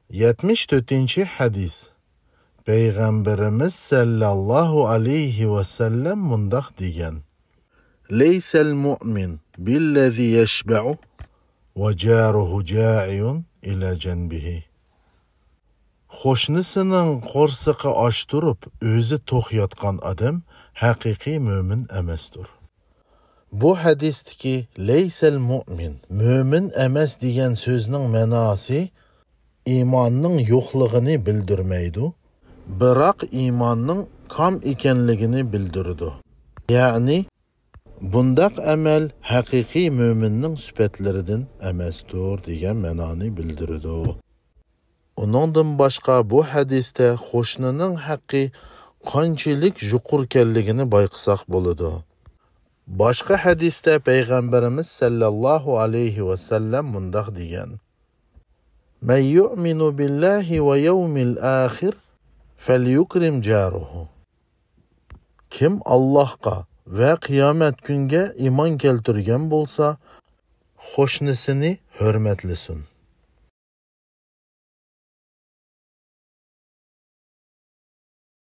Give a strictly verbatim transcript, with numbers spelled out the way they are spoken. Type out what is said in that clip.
يەتمىش تۆتىنچى ھەدىس. پەيغەمبىرىمىز سەللەللاھۇ ئەلەيھى ۋەسەللەم مۇنداق دېگەن: ليس المؤمن بالذي يشبع وجاره جائع إلى جنبه. قوشنىسىنىڭ قورسىقى ئاچ تۇرۇپ، ئۆزى توق ياتقان ئادەم ھەقىقىي مۆمىن ئەمەستۇر. بۇ ھەدىستىكى لەيسەل مۇئمىن، مۆمىن ئەمەس دېگەن سۆزنىڭ مەناسى ئىماننىڭ يوقلۇقىنى بىلدۈرمەيدۇ، بىراق ئىماننىڭ كام ئىكەنلىكىنى بىلدۈرىدۇ. يەنى، بۇنداق ئەمەل ھەقىقىي مۆمىننىڭ سۈپەتلىرىدىن ئەمەستۇر، دېگەن مەنانى بىلدۈرىدۇ. ئۇنىڭدىن باشقا، بۇ ھەدىستە قوشنىنىڭ ھەققى قانچىلىك يۇقىرىكەنلىكىنى بايقىساق بولىدۇ. باشقا ھەدىستە پەيغەمبىرىمىز سەللەللاھۇ ئەلەيھى ۋەسەللەم مۇنداق دېگەن: من يؤمن بالله واليوم الآخر فليكرم جاره. كىم ئاللاھقا ۋە قىيامەت كۈنگە ئىمان كەلتۈرگەن بولسا، قوشنىسىنى ھۆرمەتلىسۇن.